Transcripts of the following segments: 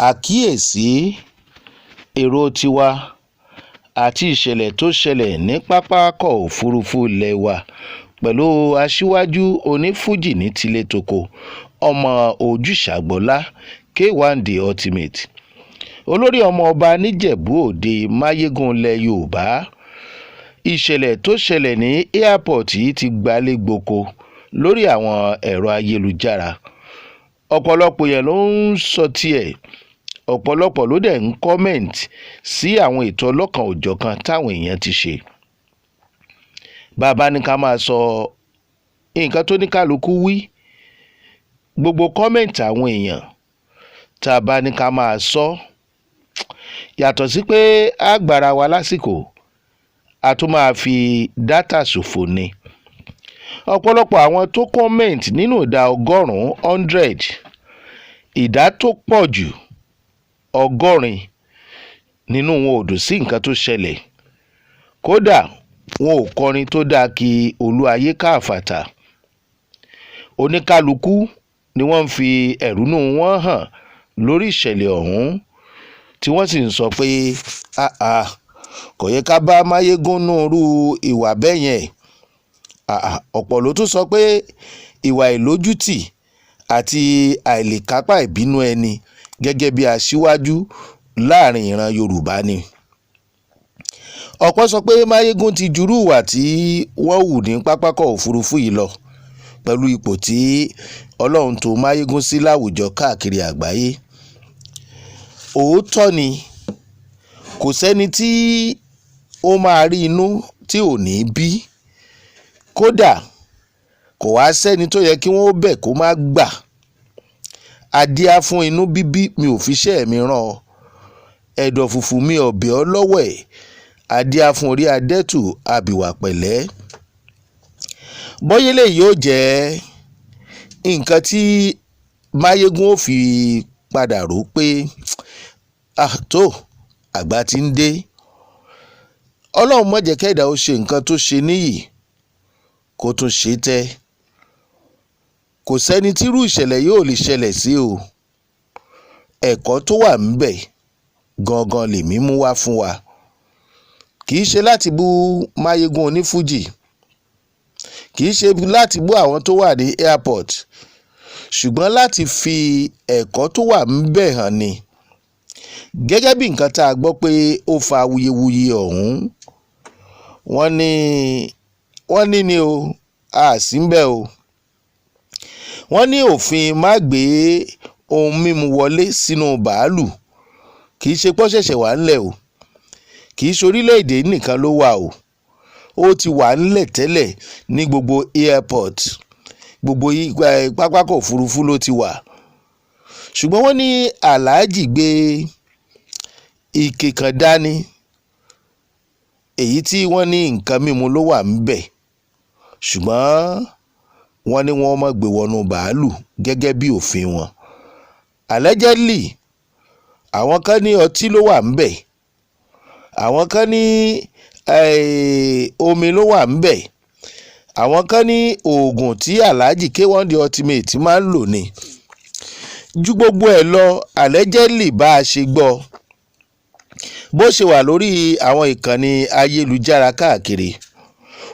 Àkíyèsí: Èrò tiwa àti ìṣẹ̀lẹ̀ tó ṣẹlẹ̀ ní pápákọ̀ òfurufú ilé wa pẹ̀lú aṣíwájú onífuji ní tilẹ̀-toko, ọmọ ojúsàgbọ́lá K1 De Ultimate, olórí ọmọọba nìjẹ́bú-òde, mayegun ilẹ̀ Yorùbá. Ìṣẹ̀lẹ̀ tó ṣẹlẹ̀ ní airport yìí ti gbalé gboko lórí àwọn ẹ̀rọ ayélujára. Ọ̀pọ̀lọpọ̀ èèyàn ló ń sọ tiẹ̀, ọ̀pọ̀lọpọ̀ ló dẹ̀ ń comment sí àwọn ètò ọlọ́kan-ò-jọ̀kan táwọn èèyàn ti ṣe. Bàbá ní ká máa sọ nǹkan tó ní kálukú wí, gbogbo comment àwọn èèyàn tá a bá ní ká máa sọ, yàtọ̀ sí pé a gbára wa lásìkò, a tún máa fi data ṣòfò ni. Ọ̀pọ̀lọpọ̀ àwọn tó comment nínú ìdá ọgọ́rùn-ún 100, ìdá tó pọ̀ jù, 80 nínú wọn ò dùn sí nǹkan tó ṣẹlẹ̀. Kódà, wọn ò kọrin tó dáa kí olú ayé káfàtà. Oníkálukú ni wọ́n ń fi ẹ̀rúnú wọn hàn lórí ìṣẹ̀lẹ̀ ọ̀hún, tí wọ́n sì ń sọ pé àà, kò yẹ ká bá mayegun nírú ìwà bẹ́ẹ̀ yẹn. Ọ̀pọ̀ ló tún sọ pé ìwà ìlójútì àti àìlèkápá ìbínú ẹni gẹ́gẹ́ bí aṣíwájú láàrin ìran Yorùbá ni. Ọ̀pọ̀ sọ pé mayegun ti jurú ìwà tí wọ́n hù ní pápákọ̀ òfurufú yìí lọ pẹ̀lú ipò tí Ọlọ́run tó mayegun sí láwùjọ káàkiri àgbáyé. Òótọ́ ni, kò sẹ́ni tí ó máa rí inú tí ò ní bí. Kódà, kò wá sẹ́ni tó yẹ kí wọ́n bẹ̀ kó má gbà. Adíá fún inú bíbí, mi ò fiṣẹ́ mi rán ọ, ẹ̀dọ̀ fùfú mi ọ̀bẹ ọ lọ́wọ́ ẹ̀. Adíá fún orí adẹ́tù abìwà pẹ̀lẹ́. Bóyá eléyìí yóò jẹ́ nǹkan tí mayegun ó fi padà rò pé tó àgbà ti ń dé. Ọlọ́run má jẹ́ kẹ́dà ó ṣe nǹkan tó ṣe níyì kó tún ṣe tẹ́. Kò sẹ́ni tírú ìṣẹ̀lẹ̀ yóò lè ṣẹlẹ̀ sí o. Ẹ̀kọ́ tó wà ńbẹ̀ gangan lèmi mú wá fún wa. Kì í ṣe láti bú mayegun onífuji, kì í ṣe láti bú àwọn tó wà ní airport, ṣùgbọ́n láti fi ẹ̀kọ́ tó wà ńbẹ̀ hàn ni. Gẹ́gẹ́ bí nǹkan tá a gbọ́ pé ó fa awuyewuye ọ̀hún, wọ́n ní ni o, a sì ń bẹ̀ o. Wọ́n ní òfin má gbé ohun mímu wọlé sínú báàlúù kì í ṣe pọ́ ṣẹ̀ṣẹ̀ wà ńlẹ̀ o, kì í ṣe orílẹ̀-èdè nìkan ló wà o. Ó ti wà ńlẹ̀ tẹ́lẹ̀ ní gbogbo airport, gbogbo pápákọ̀ òfurufú ló ti wà. Ṣùgbọ́n wọ́n ní Aláàjì gbé ike kan dání, èyí tí wọ́n ní nǹkan mímu ló wà ńbẹ̀, ṣùgbọ́n wọ́n ní wọ́n má gbé wọnú bàálù gẹ́gẹ́ bí òfin wọn. Allegedly, àwọn kan ní ọtí ló wà ńbẹ̀, àwọn kan ní omi ló wà ńbẹ̀, àwọn kan ní oògùn tí Alhaji K1 The Ultimate máa ń lò ní. Ju gbogbo ẹ̀ lọ, allegedly, bá a ṣe gbọ́, bó ṣe wà lórí àwọn ìkànnì ayélujára káàkiri,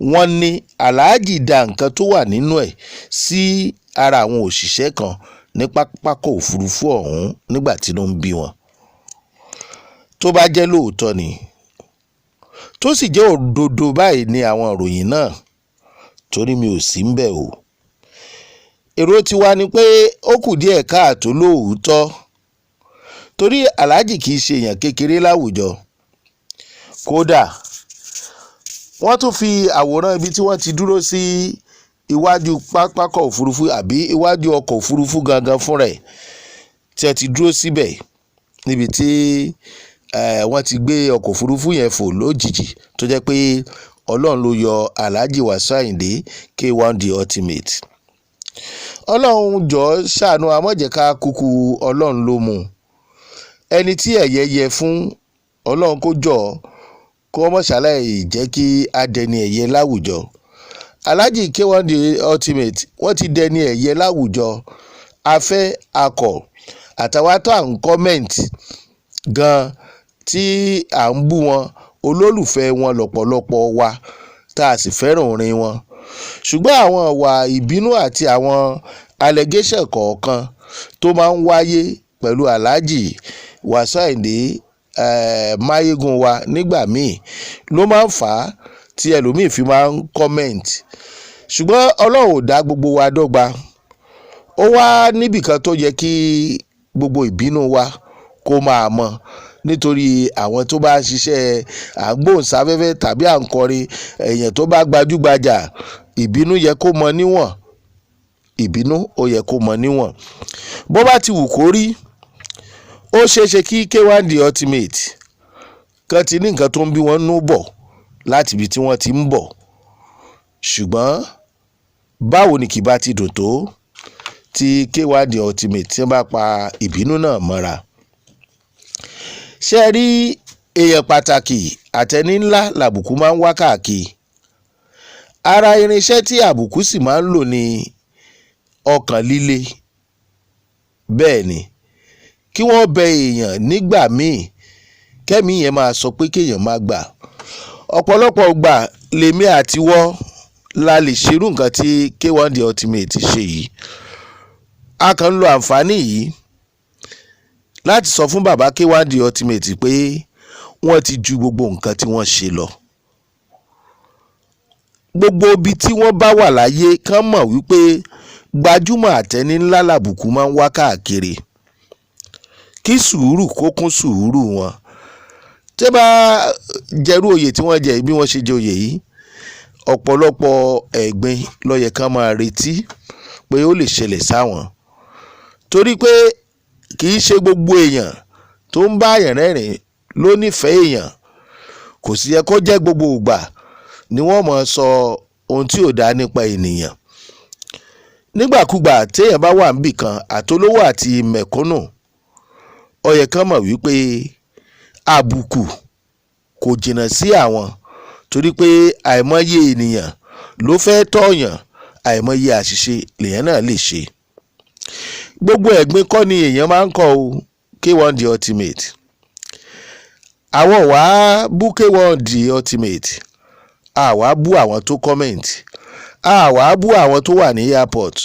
wọ́n ní Aláàjì da nǹkan tó wà nínú ẹ̀ sí ara àwọn òṣìṣẹ́ kan ní pápákọ̀ òfurufú ọ̀hún nígbà tí inú ń bí wọn. Tó bá jẹ́ lóòótọ́ ni, tó sì jẹ́ òdodo báyìí ní àwọn ìròyìn náà, torí mi ò sí ńbẹ̀ o, èrò tiwa ni pé ó kù díẹ̀ káàtó lóòótọ́, torí Aláàjì kì í ṣe èèyàn kékeré láwùjọ. Kódà, wọ́n tún fi àwòrán ibi tí wọ́n ti dúró sí iwájú pápákọ̀ òfurufú àbí iwájú ọkọ̀ òfurufú gangan fúnra ẹ̀ tí wọ́n ti dúró síbẹ̀, níbi tí wọ́n ti gbé ọkọ̀ òfurufú yẹn fò lójijì, tó jẹ́ pé Ọlọ́run ló yọ Alhaji Wasiu Ayinde K1 The Ultimate. Ọlọ́run jọ̀ọ́ ṣàánú, amọ̀jẹ̀ká kúkú. Ọlọ́run ló mú ẹni tí ẹ̀yẹ yẹ fún. Ọlọ́run kó jọ̀ọ́, kó mọ̀ ṣàlàyé jẹ́ kí á dẹni ẹ̀yẹ láwùjọ. Alhaji K1 The Ultimate, wọ́n ti dẹni ẹ̀yẹ láwùjọ. Afẹ́ akọ̀ Àtàwọn tó à ń comment gan tí à ń bú wọn, olólùfẹ́ wọn lọ́pọ̀lọpọ̀ wa tá a sì fẹ́ràn orin wọn. Ṣùgbọ́n àwọn ìwà ìbínú àti àwọn allegation kọ̀ọ̀kan tó máa ń wáyé pẹ̀lú Alhaji Wasiu Ayinde Mayegun wa nígbà míì ló máa ń fà á tí ẹlòmíì fi máa ń comment. Ṣùgbọ́n Ọlọ́run ò dá gbogbo wa dọ́gba. Ó wá níbìkan tó yẹ kí gbogbo ìbínú wa kó máa mọ, nítorí àwọn tó bá ń ṣiṣẹ́ àgbóhùnsáfẹ́fẹ́ tàbí à ń kọrin, èèyàn tó bá gbajúgbajà, ìbínú yẹ kó mọ níwọ̀n. Ìbínú ó yẹ kó mọ níwọ̀n. Bó bá ti wù kó rí, ó ṣeé ṣe kí K1 The Ultimate kan ti ní nǹkan tó ń bí wọn nú bọ̀ láti ibi tí wọ́n ti ń bọ̀. Ṣùgbọ́n báwo ni kì bá ti dùn tó tí K1 The Ultimate tí wọ́n bá pa ìbínú náà mọ́ra? Ṣé ẹ rí, èèyàn pàtàkì àtẹni ńlá làbùkù máa ń wá káàkiri. Ara irinṣẹ́ tí àbùkù sì máa ń lò ní ọkàn líle. Bẹ́ẹ̀ ni kí wọ́n bẹ èèyàn nígbà míì, kẹ́mi yẹn máa sọ pé kéèyàn má gbà. Ọ̀pọ̀lọpọ̀ gbà lèmi àtiwọ́ la lè ṣerú nǹkan tí K1 The Ultimate ṣe yìí. A kàn ń lo àǹfààní yìí láti sọ fún bàbá K1 The Ultimate pé wọ́n ti ju gbogbo nǹkan tí wọ́n ṣe lọ. Gbogbo ibi tí wọ́n bá wà láyé, kán mọ̀ wípé gbajúmọ̀ àtẹni ńlá làbùkù máa ń wá káàkiri. Kí sùúrù kó kún sùúrù wọn. Tí bá jẹ́rú oyè tí wọ́n jẹ, bí wọ́n ṣe jẹ oyè yìí, ọ̀pọ̀lọpọ̀ ẹ̀gbin ló yẹ kán máa retí pé ó lè ṣẹlẹ̀ sáwọn, torí pé kì í ṣe gbogbo èèyàn tó ń bá èèyàn rẹ́rìn ló nífẹ̀ẹ́ èèyàn. Kò sì yẹ kó jẹ́ gbogbo ìgbà ni wọ́n máa sọ ohun tí ò dáa nípa ènìyàn. Nígbàkúgbà téèyàn bá wà níbì kan, àtolówó àti mẹ̀kúnnù, ó yẹ kán mọ̀ wípé àbùkù kò jìnnà sí àwọn, torí pé àìmọye ènìyàn ló fẹ́ tọ̀yàn, àìmọye àṣìṣe lèèyàn náà lè ṣe. Gbogbo ẹ̀gbin kọ́ ni èèyàn máa ń kọ́ o. K1 The Ultimate, àwọn wàá bú K1 The Ultimate, àwa bú àwọn tó comment, àwa bú àwọn tó wà ní airport.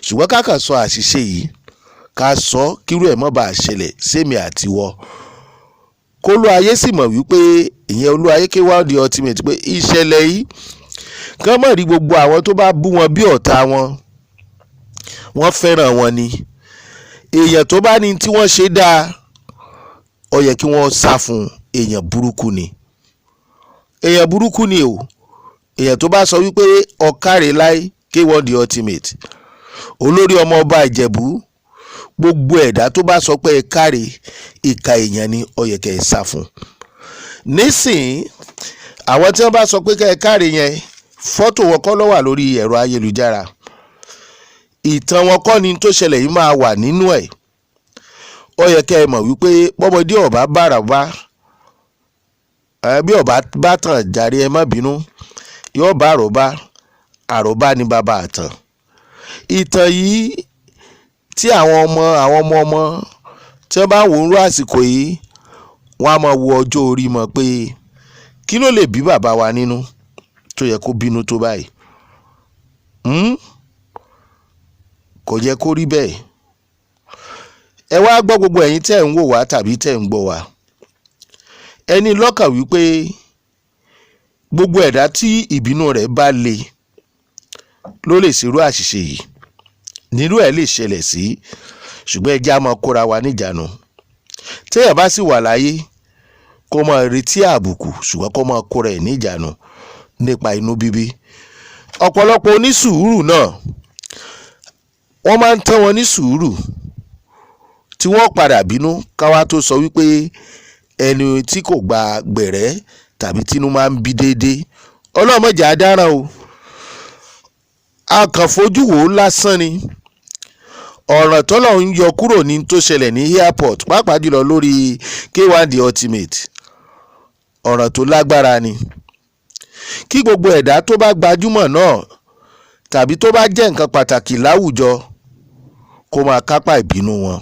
Ṣùgbọ́n ká kàn sọ àṣìṣe yìí, ká sọ kírú ẹ̀ mọ́ bá a ṣẹlẹ̀ sẹ́mi àtiwọ́, kólú ayé sì mọ̀ wípé ìyẹn olú ayé K1 The Ultimate pé ìṣẹ̀lẹ̀ yìí, kán mọ̀ rí gbogbo àwọn tó bá bú wọn bí ọ̀tá wọn. Wọ́n fẹ́ràn wọn ni. Èèyàn tó bá ní tí wọ́n ṣe dáa, ó yẹ kí wọ́n sá fún. Èèyàn burúkú ni, èèyàn burúkú ni o. Èèyàn tó bá sọ wípé ọ̀kàrẹ̀ láì K1 The Ultimate, olórí ọmọ ọba Ìjẹ̀bú, gbogbo ẹ̀dá tó bá sọ pé ẹ káre, ìka èèyàn ni, ó yẹ kẹ́ ẹ sá fún. Nísìnyí, àwọn tí wọ́n bá sọ pé kẹ́ ẹ káre yẹn, fọ́tò wọn kọ́ ló wà lórí ẹ̀rọ ayélujára, ìtàn wọn kọ́ ni tó ṣẹlẹ̀ yìí máa wà nínú ẹ̀. Ó yẹ kẹ́ ẹ mọ̀ wípé bọ́mọdé ọ̀bá bára bá bí ọ̀bá bá tàn jàre, ẹ má bínú, yóò bá àròbá. Àròbá ní bàbá àtàn. Ìtàn yìí tí àwọn ọmọ, àwọn ọmọ ọmọ tí wọ́n bá wò ó rú àsìkò yìí, wọ́n á máa wo ọjọ́ orí mọ̀ pé kí ló lè bí bàbá wa nínú tó yẹ kó bínú tó báyìí? Kò yẹ kó rí bẹ́ẹ̀. Ẹ wá gbọ́, gbogbo ẹ̀yin tẹ́ ń wò wá tàbí tẹ́ ń gbọ́ wá, ẹni lọ́kàn wípé gbogbo ẹ̀dá tí ìbínú rẹ̀ bá le ló lè ṣerú àṣìṣe yìí, nírú ẹ̀ lè ṣẹlẹ̀ sí. Ṣùgbọ́n ẹ jẹ́ á máa kóra wa níjàánu. Téèyàn bá sì wà láyé, kó máa retí àbùkù, ṣùgbọ́n kó máa kóra ẹ̀ níjàánu nípa inú bíbí. Ọ̀pọ̀lọpọ̀ onísùúrù náà, wọ́n máa ń tán wọn ní sùúrù tí wọ́n padà bínú. Káwá tó sọ wípé ẹni tí kò gba gbẹ̀rẹ́ tàbí tínú máa ń bí déédéé, ọlọ́mọdé á dáràn o. A kàn fojú wò ó lásán ni. Ọ̀ràn tọ́lọ̀ ń yọ kúrò ní tó ṣẹlẹ̀ ní airport, pàápàá jùlọ lórí K1 The Ultimate, ọ̀ràn tó lágbára ni. Kí gbogbo ẹ̀dá tó bá gbajúmọ̀ náà tàbí tó bá jẹ́ nǹkan pàtàkì láwùjọ kó máa kápá ìbínú wọn.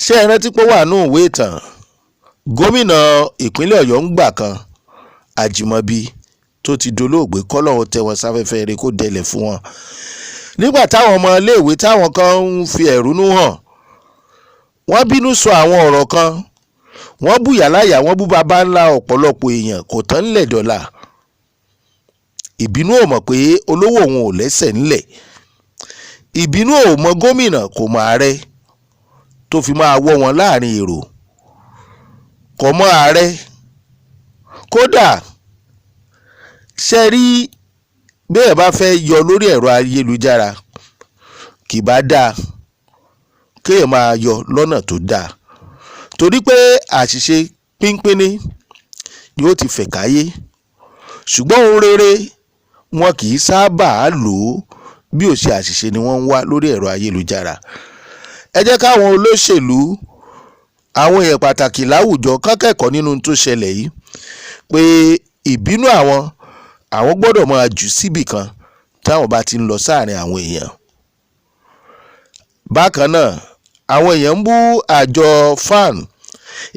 Ṣé ẹ rántí pé ó wà nínú ìwé ìtàn? Gómìnà ìpínlẹ̀ Ọ̀yọ́ ń gbà kan, Ajímọ́bí, tó ti dolóògbé, kọ́lọ́hún tẹ́ wọn sáfẹ́fẹ́ eré kó délẹ̀ fún wọn, nígbà táwọn ọmọ iléèwé táwọn kan ń fi ẹ̀rúnú hàn, wọ́n bínú sọ àwọn ọ̀rọ̀ kan, wọ́n bú yàláyà, wọ́n bú baba ńlá ọ̀pọ̀lọpọ̀ èèyàn, kò tán ńlẹ̀ dọ́là. Ìbínú ò mọ̀ pé olówó òun ò lẹ́sẹ̀ ńlẹ̀. Ìbínú ò mọ gómìnà, kò mọ ààrẹ tó fi máa wọ́ wọn láàrin èrò, kò mọ ààrẹ. Kódà ṣe rí bẹ́ẹ̀ bá fẹ́ yọ lórí ẹ̀rọ ayélujára, kì bá dáa kéèyàn máa yọ lọ́nà tó dáa, torí pé àṣìṣe pínpínní yóò ti fẹ̀ káyé. Ṣùgbọ́n ohun rere, wọn kì í sábà lò ó bí ò ṣe àṣìṣe ni wọ́n ń wá lórí ẹ̀rọ ayélujára. Ẹ jẹ́ káwọn olóṣèlú, àwọn èèyàn pàtàkì láwùjọ kán kẹ́kọ̀ọ́ nínú tó ṣẹlẹ̀ yìí pé ìbínú àwọn gbọ́dọ̀ máa jù síbì kan táwọn bá ti ń lọ sáàrin àwọn èèyàn. Bákan náà, àwọn èèyàn ń bú àjọ FAAN,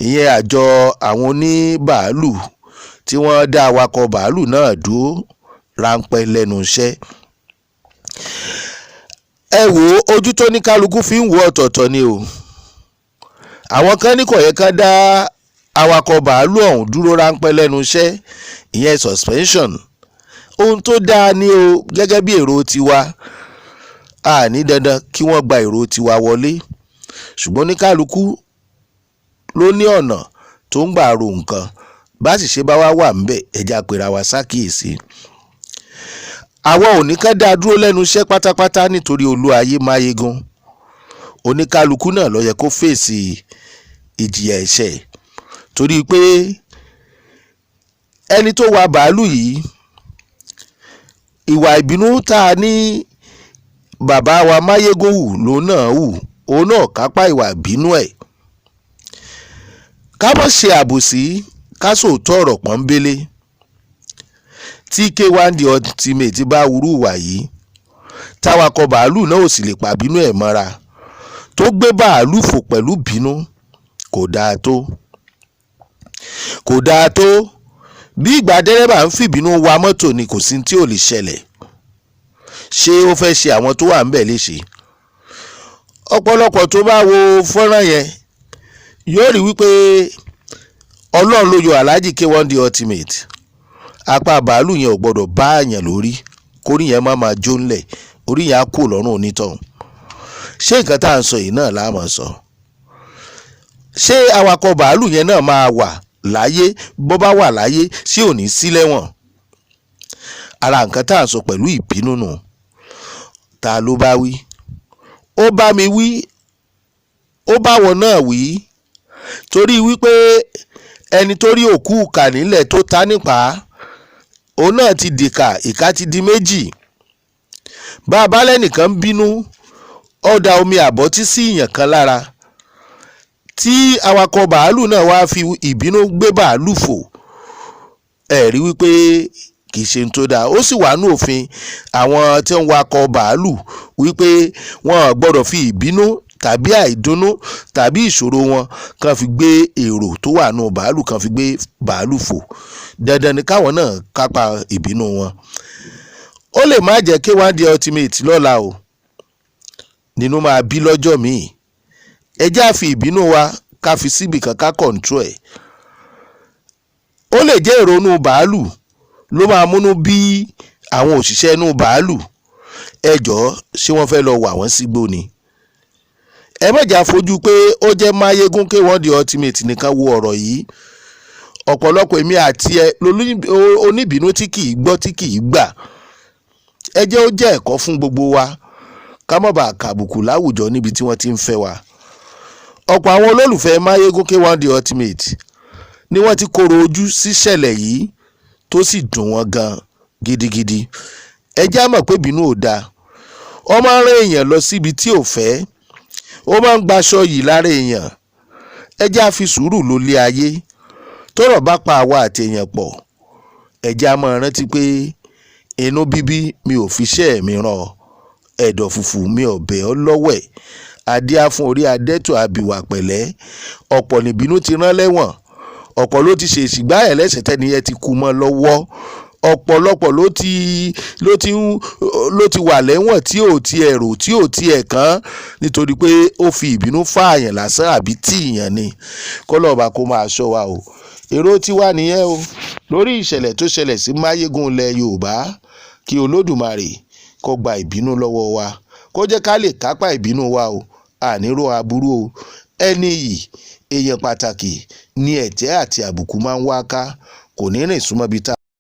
ìyẹn àjọ àwọn oníbàálù tí wọ́n dá awakọ̀ bàálù náà dúró ráńpẹ́ lẹ́nu iṣẹ́. Ẹ wo ojú tó ní kálukú fi ń wo, ọ̀tọ̀ọ̀tọ̀ ni o. Àwọn kan ní kò yẹ ká dá awakọ̀ bàálù ọ̀hún dúró ráńpẹ́ lẹ́nu iṣẹ́, ìyẹn suspension, ohun tó dáa ni o gẹ́gẹ́ bí èrò tiwa. A ní dandan kí wọ́n gba èrò tiwa wọlé, ṣùgbọ́n oníkálukú ló ní ọ̀nà tó ń gbà ro nǹkan. Bá sì ṣe bá wá wà ńbẹ̀, ẹja pera wa ṣàkíyèsí. Àwa ò ní ká dá a dúró lẹ́nu iṣẹ́ pátápátá, nítorí olú ayé máyégún, oníkálukú náà ló yẹ kó fèsì ìjìyà ẹ̀ṣẹ̀, torí pé ẹni tó wa bàálù yìí, ìwà ìbínú tá a ní bàbá wa Máyégún hù lòun náà hù, òun náà kápá ìwà ìbínú ẹ̀. Ká má ṣe àbòsí, ká sòótọ́ ọ̀rọ̀ pọ́nbélé. Tí K1 The Ultimate bá wúrú ìwà yìí, táwakọ̀ bàálù náà ò sì lè pàbínú ẹ̀ mọ́ra, tó gbé bàálù fò pẹ̀lú bínú, kò dáa tó, kò dáa tó. Bí ìgbà dẹ́rẹ́bà ń fìbínú wa mọ́tò ni, kò sí tí ò lè ṣẹlẹ̀. Ṣé ó fẹ́ ṣe àwọn tó wà ńbẹ̀ léṣe? Ọ̀pọ̀lọpọ̀ tó bá wo fọ́nrán yẹn yóò rí wípé Ọlọ́run ló yọ Alhaji K1 The Ultimate. Apá bàálù yẹn ò gbọ́dọ̀ bá àyàn lórí, kórí yẹn má máa jó ńlẹ̀, orí yẹn á kú lọ́rùn onítọ̀hún. Ṣé nǹkan tá à ń sọ yìí náà la máa sọ? Ṣé awakọ̀ bàálù yẹn náà máa wà láyé? Bó bá wà láyé, ṣé ò ní sí lẹ́wọ̀n? Ara nǹkan tá à ń sọ pẹ̀lú ìbínú nù. Ta ló bá wí? Ó bá mi wí, ó bá wọn náà wí, torí wípé ẹni tó rí òkú ìkà nílẹ̀ tó ta nípa, òun náà ti dìkà, ìka ti di méjì. Bá a bá lẹ́nìkan bínú, ó da omi àbọ̀tí sí ìyàn kan lára, tí awakọ̀ bàálù náà wá fi ìbínú gbé bàálù fò, ẹ̀ rí wípé kì í ṣe tó dáa. Ó sì wà ní òfin àwọn tí ń wakọ̀ bàálù wípé wọ́n gbọ́dọ̀ fi ìbínú tàbí àìdùnnú tàbí ìṣòro wọn kan fi gbé èrò tó wà nù bàálù, kan fi gbé bàálù fò. Dandan ni káwọn náà kápá ìbínú wọn. Ó lè má jẹ́ K1 The Ultimate lọ́la o, nínú máa bí lọ́jọ́ míì. Ẹ jẹ́ á fi ìbínú wa, ká fi síbì kan, ká control ẹ̀. Ó lè jẹ́ ìrònú bàálù ló máa múnú bí àwọn òṣìṣẹ́ inú bàálù. Ẹ jọ̀ọ́, ṣé wọ́n fẹ́ lọ wà wọ́n sígbó ni? Ẹ má jà fojú pé ó jẹ́ Máyégún K1 The Ultimate nìkan wo ọ̀rọ̀ yìí. Ọ̀pọ̀lọpọ̀ èmi àti ẹ oníbínú tí kì í gbọ́, tí kì í gbà. Ẹ jẹ́ ó jẹ́ ẹ̀kọ́ fún gbogbo wa, ká má bàa kàbùkù láwùjọ níbi tí wọ́n ti ń fẹ́ wa. Ọ̀pọ̀ àwọn olólùfẹ́ Máyégún K1 The Ultimate ni wọ́n ti kóró ojú síṣẹ̀lẹ̀ yìí, tó sì dùn wọ́n gan gidigidi. Ẹ jẹ́ á mọ̀ pé ìbínú ò dáa. Ó máa ń rán èèyàn lọ síbi tí ò fẹ́, ó máa ń gbaṣọ yìí lára èèyàn. Ẹ jẹ́ á fi sùúrù lólé ayé. Tọ́rọ̀ bá pa àwa àti èèyàn pọ̀, ẹ jẹ́ á máa rántí pé inú bíbí mi ò fi iṣẹ́ mi ràn ọ́, ẹ̀dọ̀ fùfù mi ò bẹ̀ ọ́ lọ́wẹ̀. Adíá fún orí adẹ́tù abìwà pẹ̀lẹ́. Ọ̀pọ̀ nìbínú ti rán lẹ́wọ̀n, ọ̀pọ̀ ló ti ṣèèṣì gbá ẹ̀ lẹ́sẹ̀ tẹ́niyẹn ti kú mọ́ lọ́wọ́, ọ̀pọ̀lọpọ̀ ló ti wà lẹ́wọ̀n tí ò tiẹ̀ rò, tí ò tiẹ̀ kàn, nítorí pé ó fi ìbínú fààyàn lásán àbí tìyàn ni. Kọ́lọ́ọ̀bá kó máa ṣọ́ wa o. Èrò tiwa nìyẹn o lórí ìṣẹ̀lẹ̀ tó ṣẹlẹ̀ sí Máyégún ilẹ̀ Yorùbá. Kí Olódùmarè kó gba ìbínú lọ́wọ́ wa, kó jẹ́ ká lè kápá ìbínú wa o. Àníró aburú o. Ẹni yìí, èèyàn pàtàkì ní ẹ̀tẹ́ àti àbùkù máa ń wá ká, kò ní rìn súnmọ́ ibi tá